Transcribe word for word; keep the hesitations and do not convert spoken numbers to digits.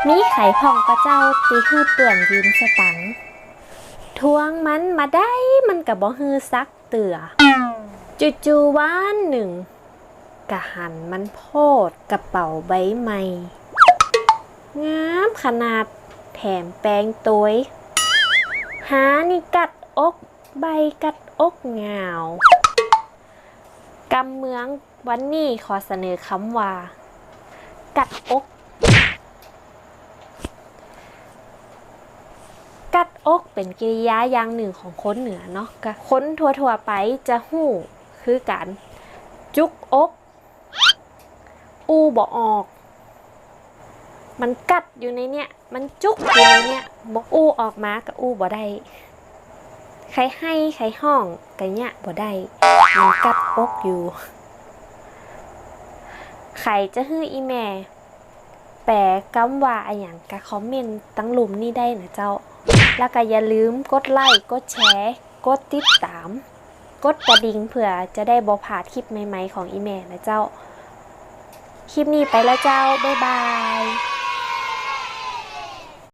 มีใผพ่องก่อเจ้าตี้หื้อเปื้อนยืมสตางค์ ทวงมันบ่าใดมันก็บ่หื้อสักเตื้อ จู่ๆ วันนึ่ง ก็หันมันโพดกระเป๋าใบใหม่ งามขนาด แถมแป๋งตวย หานี่กัดอก ใบ้กัดอกหง่าว กำเมืองวันนี้ขอเสนอกำว่า กัดอก กัดอกเป๋นกิริยาอย่างนึ่งของคนเหนือเนาะ ก็คนทั่วๆ ไปจะฮู้คือกั๋น จุกอก อู้บ่ออก มันกัดอยู่ในเนี่ย มันจุกอยู่ในเนี่ย บ่อู้ออกมาก็อู้บ่ได้ ใค่ไห้ใค่ฮ้องก็เยียะบ่ได้ มันกัดอกอยู่ ใผจะหื้ออี่แม่แป๋กำว่าอะหยังก็คอมเมนต์ตังลุ่มนี้ได้เน่อเจ้า แล้วก็อย่าลืมกดไลก์ กดแชร์ กดติดต๋าม กดกระดิ่งเปื้อจะได้บ่พลาดคลิปใหม่ๆ ของอี่แม่เน่อเจ้า คลิปนี้ไปแล้วเจ้า บ๊ายบาย